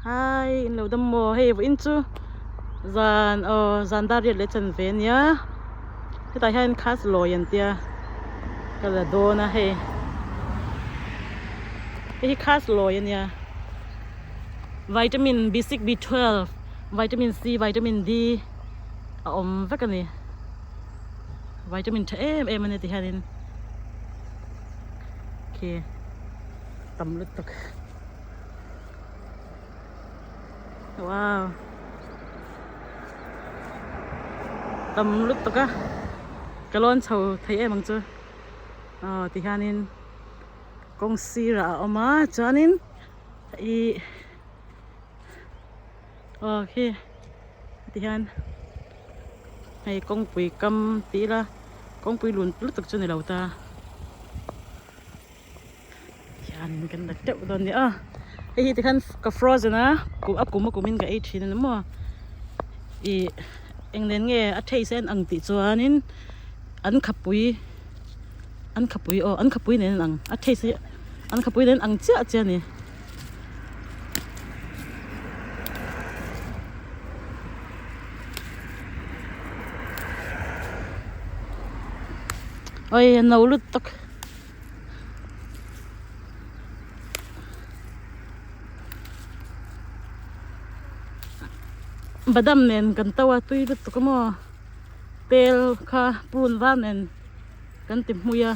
Hi in lo dam maw hei vawiin chu zan aw zan dar riat leh chan ve ania hetah hian khas lawi an tia ka la dawn a hei hei hi khas lawi ania vitamin B six B twelve vitamin C vitamin D a awm vek a ni vitamin tha em em ania ti hianin khi tam lutuk. Wow. Tam lutuk a. Ka lawn chho thei em ang chu. Aw ti hianin kawng sirah a awm a chuanin ih aw khi ti hian hei kawngpui kam tih ila kawngpui lun lutuk chu ni lo ta. Hianin kan la teuh dawn nia hei hi tikhan ka frozen a a kum a kumin ka ei thin a ni maw ih eng nen nge a taste a inang tih chuanin an khapui an khapui aw an khapui nen a inang a taste hi an khapui nen a inang chiah chiah a ni. Oi a no lutuk. Badam nen kan to a tui lutuk a maw tel kha purun var nen kan ti hmui a.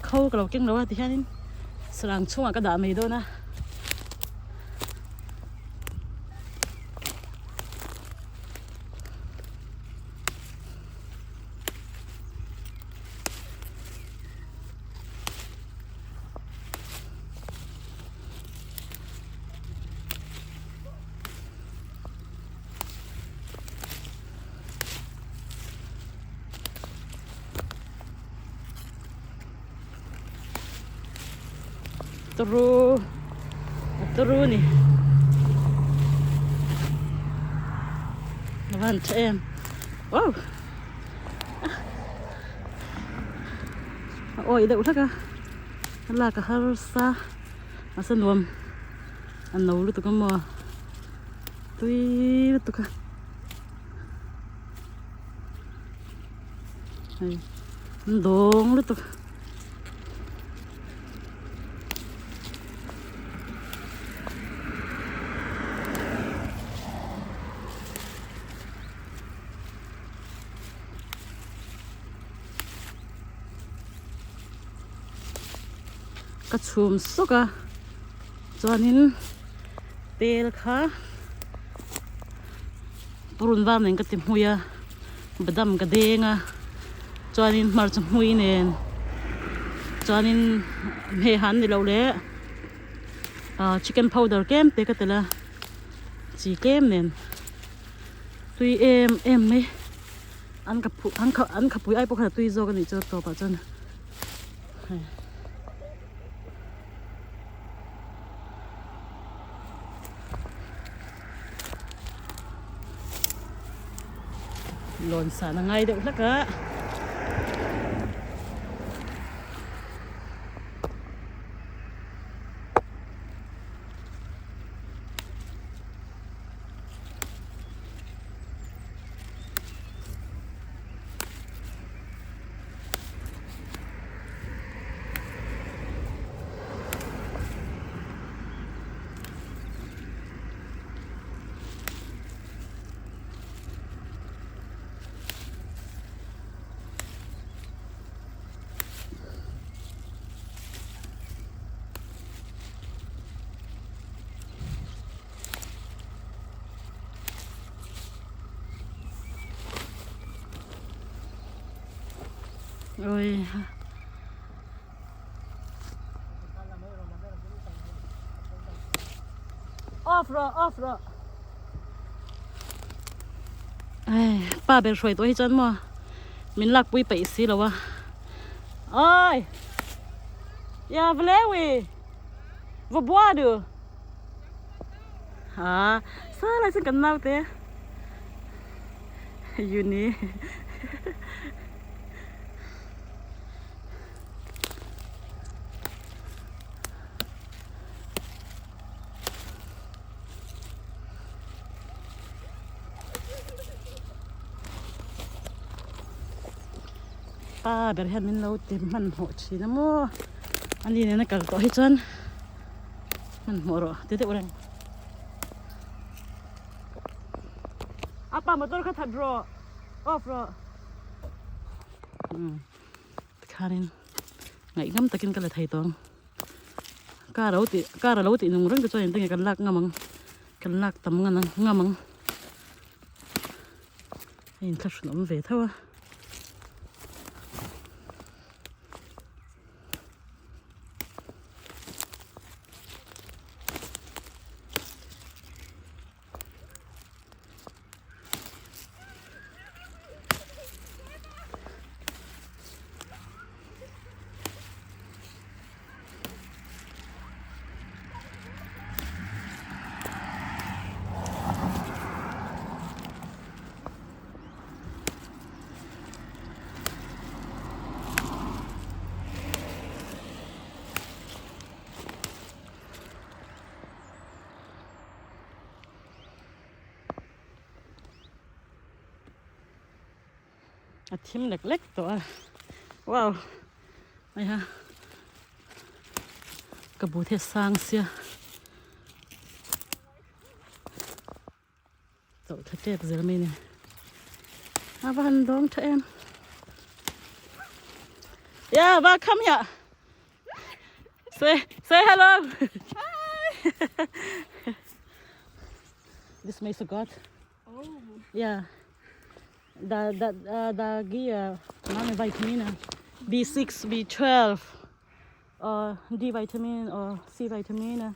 Kho ka lo keng lo a tihianin sarang chhungah ka dah mai dawn a. Turu a turu ni a van tha em wow a awih deuh hlek a a lak a harsa mahse nuam a no lutuk a maw tui lutuk a hei an dawng lutuk. Ka chhum sawk a chuanin tel kha purun var nen ka ti hmui a badam ka deng a chuanin hmarcha hmui nen chuanin hmeh han ni lo leh ah chicken powder tlem te ka telh a chi tlem nen tui em em mai an ka phu an kha an khapui ai pawh khan a tui zawk a nih chu a tawpah chuan hei. Lawn san a ngai deuh hlek a. Oi. Off rawh off rawh. Ai pa ber hruai tawh hi chuan maw min lakpui peih si lo a. Oi! Ya vlewi! Va bua du! Ha sa lai chuan kan naute Yuni. Pa ber hian min lo ti hmanhmawh thin a maw ani nena kal tawh hi chuan hmanhmawh rawh ti deuh reng a pa motor kha that rawh off rawh umm tikhanin ngaihnam takin ka la thei tawh ang. Car a lo tih car a lo tih nung reng te chuan engtin nge kan lak ngam ang kan lak tam ngan ang ngam ang a inthlahrun awm ve tho a. A thim lek lek tawh a wow hei ha ka but hi a sang sia chawlh tha tep zel mai a ni a va han dawng tha em ya va come here say say hello hi this may so god Oh. Yeah. Da da uh, da gi mami vitamin ah. B6, B12, uh, D vitamin or C vitamin ah.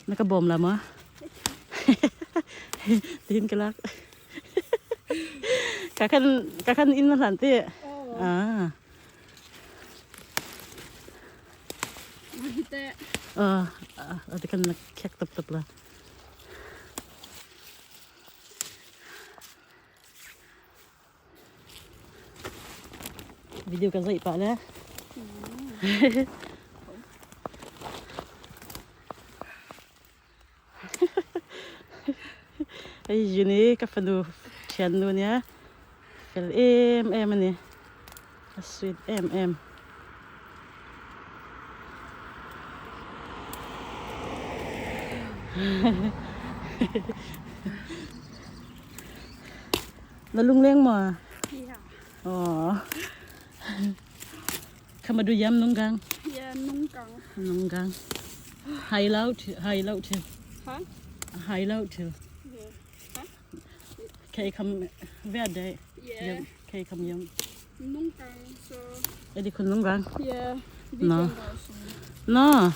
Na ka bawm la maw? Tiin ka lak. Ka khan ka khan in na hlan ti. Oh. Ah. Hite. Ah, ah, ti kan na khek tap tap la. Video ka zaih pah le. Hei Juni ka fanu thiannu nia fel em em a ni a sweet em em. Na lungleng maw? Yeah. Aw. Khama du yam nung gang. Yeah, nung gang. Nung gang. Hai lau thi hai lau thi. Huh? Hai lau thi. Yeah. Huh? Kan I kham hver dag. Yeah. Hjem. Kan I komme hjem? Nogle gange så... Er det kun nogle gange? Ja, Nå. weekender og sådan. Nå.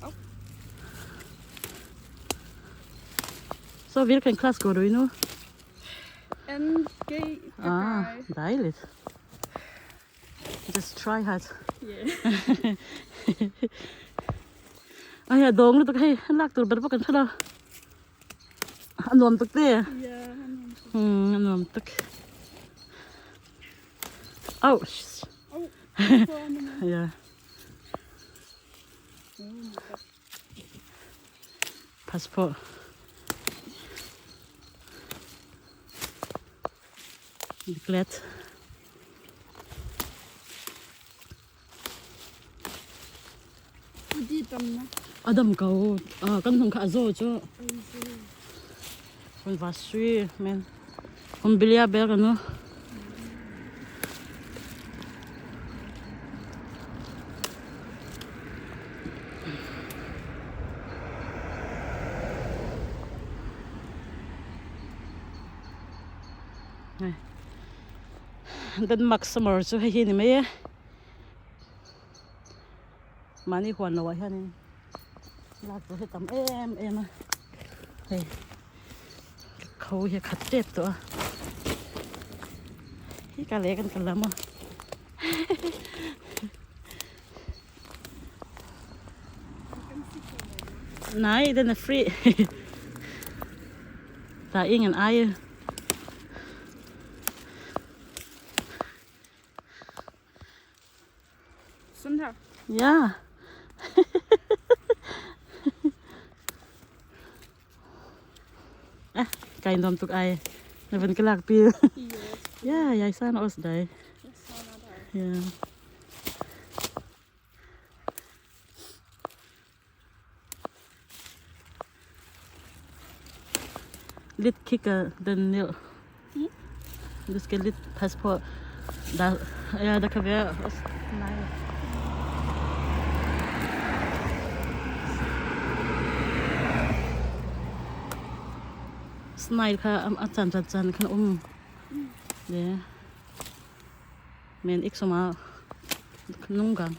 Au. Så hvilken klasse går du i nu? 2G Ah, dejligt. Just try hard. Yeah. Ai a dawng lutuk hei a lak tur ber bawk an hre lo. A nuam tuk te. Yeah, a nuam tuk. Hmm, a nuam tuk. Oh. Oh. Yeah. Passport. Biklet. A dam ko. Kan hnung kha a zaw cu. Hun va sui men. Hun bilia bel kan nu. Denmark summer cu hihi ni mei. Mahni huan loah hianin lak tur hi tam em em a hei kho hi a khat tep tawh a hi ka leh kan ka lam a Nej, den er fri. Der er ingen eje. Sådan her. Ja. Ah, kai nom tuk ai. Na van ka lak pi. Ja, jeg savner også dig. Jeg savner dig. Ja. Lidt kigger den ned. Du skal lidt passe på. Der, ja, der kan være også nej. Snegl kha a chan chan chan khan um. Ja. Men ikke så meget. Nogle gange.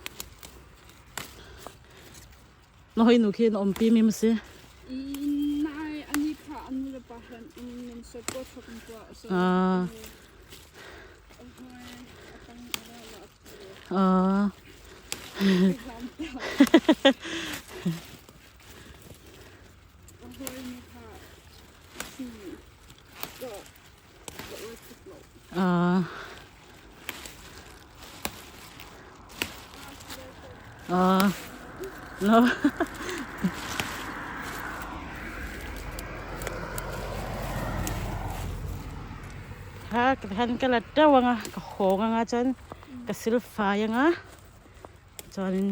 Nå hoi nu khi na om pi mi ma si. Nej, Annika an nu pa han in så godt for den på så. Ah. Ah. Ah. Ah. No. Kha ka han ka la teuh anga ka hawng anga chuan ka sil fai anga chuanin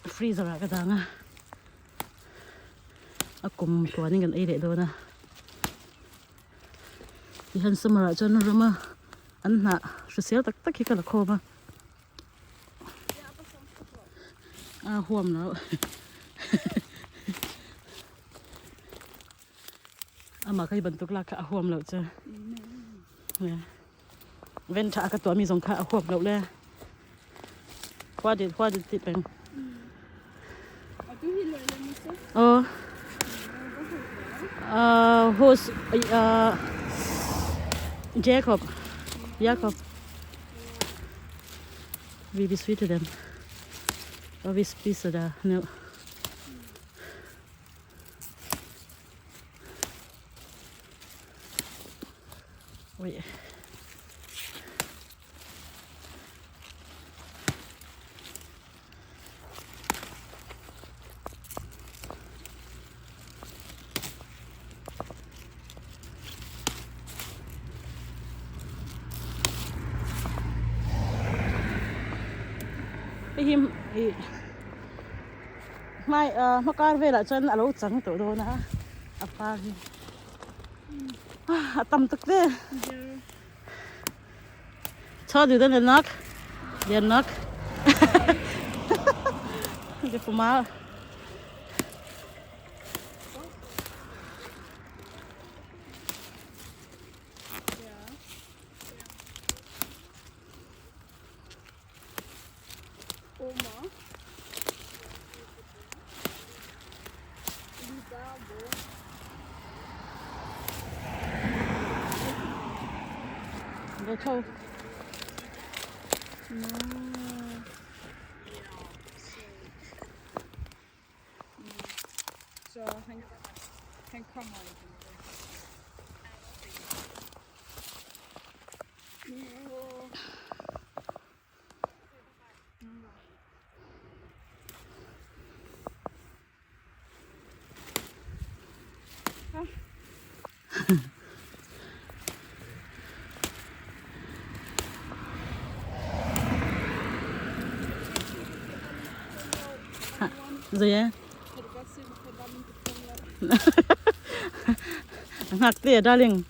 freezer ah ka dang a a kum tluanin kan ei leh dawn a tihian summer ah chuan rama an hnah hrisel tak tak hi ka la khawm a. A huam lo amah kha hi bantuk lak kha a huam loh chu ven tha ka tuahmi zong kha a huam loh le khua dit khua dit ti peng aw who's Jacob Jacob Vi besøgte dem og vi spiser der nu. Ui. Hei hi ih hmai ah hmakar velah chuan a lo chang tawh dawn a a par hi a tam tak te chho duh dawn em nak lian nak puma. Så han, han kommer ikke. Zei e. Ngak te darling.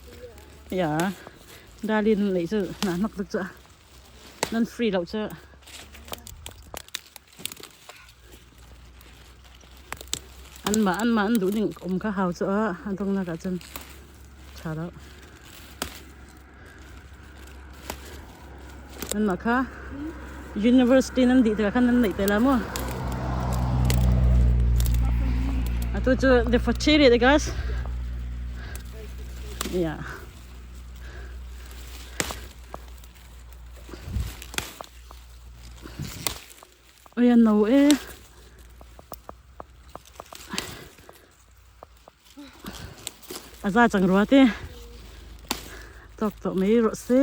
Ya. Darling lei chu na mak tuk chu. Nan free lo chu. An mah an mah an duh ding awm kha hau chu a a dawngnak ah cun tha lo. An mah kha University nan dih tikah khan nan neih te la maw? Atu cu the facility guys. Yeah. Oi a no e. A za chang rua te. Tawk tawh mai rawh se.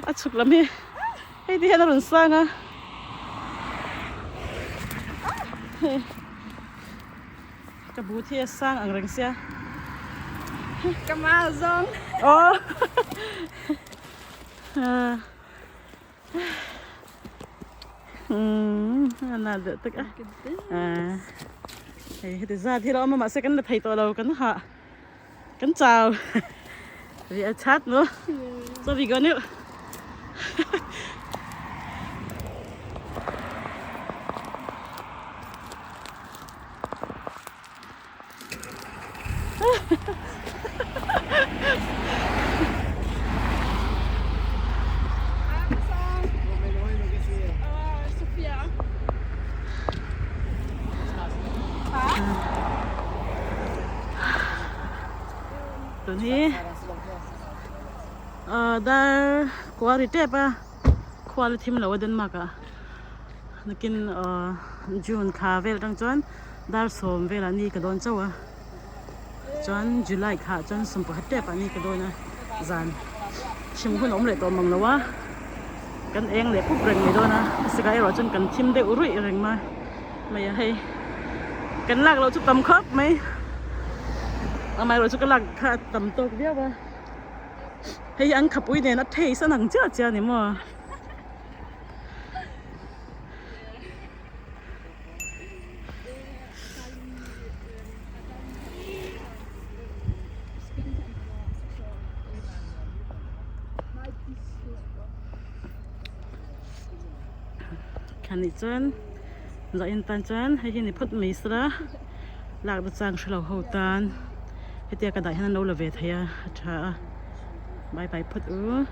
A chhuk lam hi hei ti hian a rawn sang a. Ka but hi a sang ang reng sia. Ka mal zawng. Aw. Umm a na deuh tak a. Hei heti zat hi lo awm a mahse kan la thei tawh lo kan hah kan chau ri a chat maw so we gonna Tun hi dar kua ri tep a khua la thim lo a Denmark ah nakin June thla vel atang chuan dar sawm velah ni ka dawn chauh a chuan July thla chuan sawmpakhat tep ah ni ka dawn a zan hrim hun a awm leh tawh mang lo a kan eng leh pup reng mai dawn a a sikah erawh chuan kan thim deuh ruih reng mai mai a hei kan lak loh chu tam khawp mai amaherawhchu ka lak kha a tam tawk viau a hei hi an khapui nen a taste a nang chiah chiah a ni maw. Khanih chuan zahin tan chuan hei hi ni phawt mai sela lak na chang hrelo ho tan hetia ka dah hian an lo la ve thei a a tha a bye bye phawt u.